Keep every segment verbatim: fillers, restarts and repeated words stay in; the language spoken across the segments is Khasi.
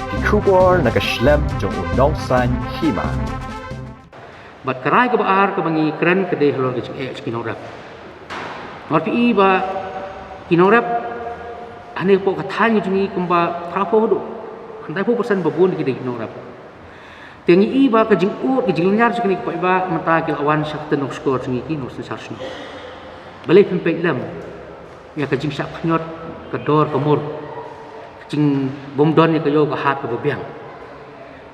Ki khubor na ka shlem jong u nongsan hima. Bad ka rai kaba ar kaba ngi kren ka dei halor ka jingeh jong ki nongrep. Nga phi i ba ki nongrep hane hapoh ka thaiñ jong ngi kumba phra phew haduh khyndai phew percent ba bun ki dei ki nongrep. Te ngi i ba ka jingud ka jinglynñiar jong kine ki paidbah mynta ki la wan sha ka tnat nongshkor jong ngi ki nongsynshar shnong. Balei phim peit lem ïa ka jingshah khñiot ka dor ka mur, ka jingbymdon ïa ka ïew ka hat kaba biang.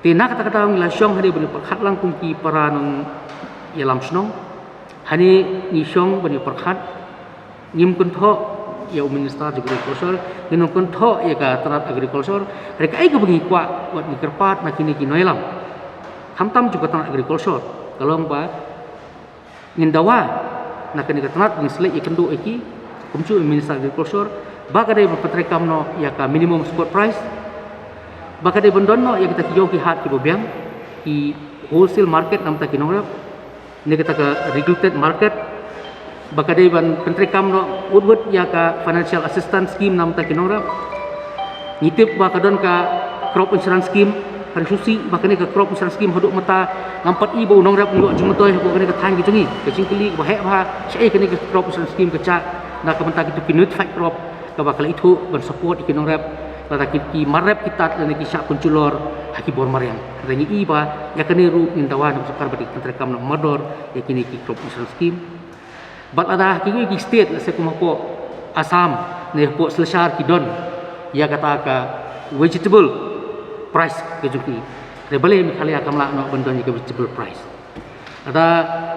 Te na kata ka daw ngi la shong hane ban ïa pyrkhat lang kum ki para nongïalam shnong. Hane ngi shong ban ïa pyrkhat, ngim kynthoh ïa u Minister jong Agriculture, ngim kynthoh ïa ka tnat Agriculture. Hynrei kaei kaba ngi kwah wat ngi kyrpad na kine ki nongïalam, khamtam jong ka tnat Agriculture, ka long ba ngin dawa na kane ka tnat ngin sa leit ïakynduh ïa ki kumjuh u Minister Agriculture, ba ka dei ban pyntreikam noh ïa ka minimum support price, ba ka dei ban don noh ïa kita ki ïew ki hat kiba biang, ki wholesale market namar ki nongrep, ne kata ka regulated market, ba ka dei ban pyntreikam noh wut wut ïa ka financial assistance scheme namar ki nongrep. Ngi tip ba ka don ka crop insurance scheme, hynrei shisha ba kane ka crop insurance scheme haduh mynta ngam pat i ba u nongrep u ïoh jingmyntoi hapoh kane ka thaiñ ka jong ngi. Ka jingkylli kaba heh bha, shaei kane ka crop insurance scheme ka shah na ka bynta kito ki notified crop kaba ka la ithuh ban support ïa ki nongrep lada ki, ki mar rep ki tad lane ki shah pynjulor ha ki bor mariang. Hynrei ngi i ba ïa kane ruh ngin dawa na ka sorkar ba dei ban pyntreikam noh mardor ïa kine ki crop insurance scheme. Bad lada ha kiwei ki state, lehse kum hapoh Assam ne hapoh Silchar ki don ïa kata ka vegetable price ka jong ki. Hynrei balei Meghalaya kam lah noh ban don ïa ka vegetable price? Lada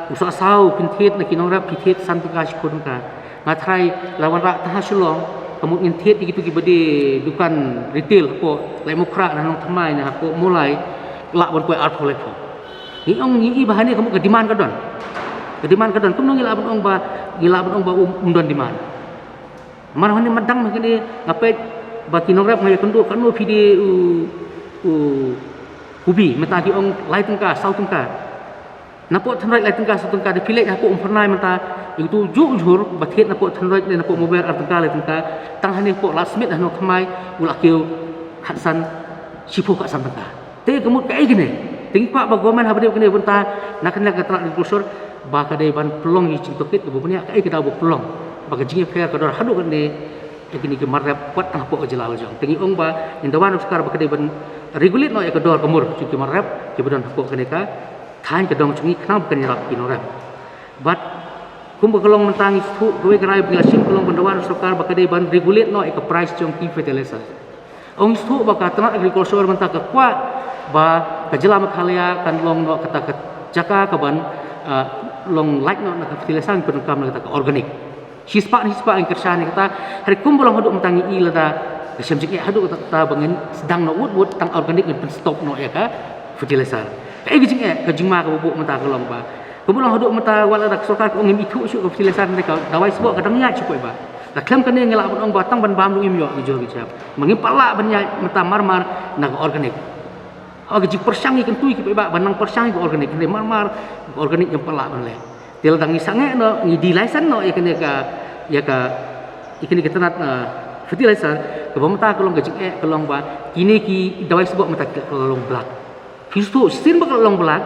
u soh saw phin thied na ki nongrep phi thied san tyngka shiphew tyngka. Nga tharai la wanrah tang ha Shillong, ka mut ngin thied ïa kito kiba die dukan retail hapoh Laitumkhrah na Nongthymmai na hapoh Mawlai, lah ban poi arphew laiphew. Ngi ong ngi i ba hane ka mut ka demand ka don. Ka demand ka don, kumno ngi lah ban ong ba, ngi lah ban ong ba um, um don demand? Namar hane mat dang ma kine nga peit ba ki nongrep nga ïakynduh katno phi die u, u kubi, mynta ki ong lai tyngka, saw tyngka. Napoh Thynroit lai tyngka saw tyngka, da phi leit hapoh Umphyrnai mynta, ïa uto u juh u jhur ba thied napoh Thynroit ne napoh Mawer ar tyngka lai tyngka, tang hane hapoh Ladthmiet ha Nongthymmai u la kiew khatsan shiphew khatsan tyngka. Te ka mut kaei kane? Te ngi kwah ba government haba dei kane bynta na kane ka tnat agriculture ba ka dei ban pynlong ïa ka jingtohkit kaba bniah, kaei ka daw ba pynlong ba ka jingïapher ka dor haduh katne ïa kine ki mar rep wat tang hapoh ka jylla la jong. Te ngi ong ba ngin dawa na ka sorkar ba ka dei ban regulate noh ïa ka dor ka mur jong ki mar rep kiba don hapoh kane ka thaiñ ka dong jong ngi khnang ba kan ïarap ki nongrep. Bad kumba ka long mynta ngi sngewthuh kawei ka rai ba ngi la shim ka long ban dawa na ka sorkar ba ka dei ban regulate noh ïa ka price jong ki fertilizer. Ong sngewthuh ba ka tnat agriculture mynta ka kwah ba ka jylla Meghalaya kan long noh kata ka jaka kaban, ah, long lait noh na ka fertilizer, ngi pyndonkam na kata ka organic. Shispah ne shispah ngi kyrshan ïa kata, hynrei kumba long haduh mynta ngi i lada ka shem jingeh haduh katta katta ba ngin sdang noh wut wut tang organic, ngin pynstop noh ïa ka fertilizer. Kaei ka jingeh, ka jingma kaba buh mynta ka long ba kumba long haduh mynta wat lada ka sorkar ka ong ngim ithuh shuh ka fertilizer ne ka dawai sboh ka dang ïaid shuh poi ba. Da khlem kane ngi lah ban ong ba tang ban bam ruh ngim ïoh, ngi jur ngi jam. Ma ngim pat lah ban ïaid mynta mar mar na ka organic. Ha ka jingpyrshang ïa kyntu ïa ki paidbah ban nang pyrshang ïa ka organic, hynrei mar mar ka organic ngim pat lah ban leh. Te lada ngi sangeh noh, ngi de-license noh ïa kane ka, ïa ka, ïa kane ka tnat, ah, fertilizer, kaba mynta ka long ka jingeh ka long ba kine ki dawai sboh mynta ki la long blag. Phi sngewthuh shisien ba ka la long blag,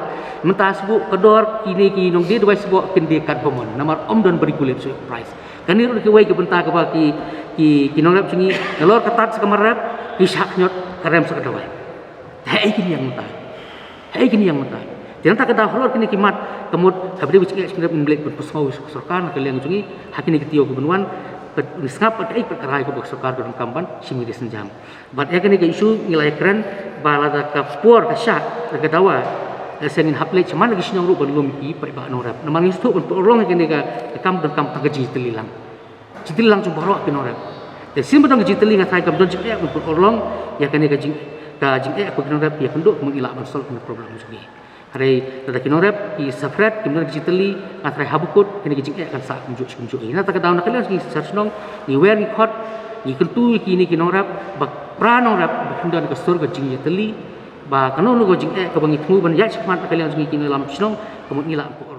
mynta sboh ka dor kine ki nongdie dawai sboh kin die katba mon, namar ym don ba regulate shuh price. Kane ruh dei kawei ka bynta kaba ki, ki, ki nongrep jong ngi nalor ka tad sha ka mar rep ki shah khñiot ka rem sha ka dawai. Haei kine ïa mynta? Haei kine ïa mynta? Te nangta ka daw halor kine ki mat ka mut haba dei ba jingeh jingïarap ngin leit ban pynsngew ïa ka sorkar na ka liang jong ngi ha kine ki taïew ki ban wan, bad ngin sngap bad kaei pat ka rai kaba ka sorkar ka donkam ban shim ïa ki sienjam. Bad ïa kane ka issue ngi la ïakren ba lada ka por ka shah, lada ka dawa, lada shen ngin hap leit shaman la ki shnong ruh ban lum ïa ki paidbah nongrep. Namar ngi sngewthuh ban pynurlong ïa kane ka, ka kam donkam tang ka jingïatylli lang. Jingïatylli lang jong baroh ki nongrep. Te shisien ba don ka jingïatylli nga tharai kam don jingeh ban pynurlong ïa kane ka jing, ka jingeh ba ki nongrep ki ïakynduh, kumno ngi lah ban solve kane ka problem jong ngi. Hynrei lada ki nongrep ki separate, kim don ka jingïatylli, nga tharai haba kut kane ka jingeh kan sah kumjuh shi kumjuh. Nangta ka daw na ka liang jong ngi sorkar shnong ngi wer ngi khot, ngi kyntu ïa kine ki nongrep ba pra nongrep ba kin don ka sur ka jingïatylli, ba kano kano ka jingeh kaba ngi thmu ban ïaid shakhmat na ka liang jong ngi ki nongïalam shnong, ka mut ngi lah ban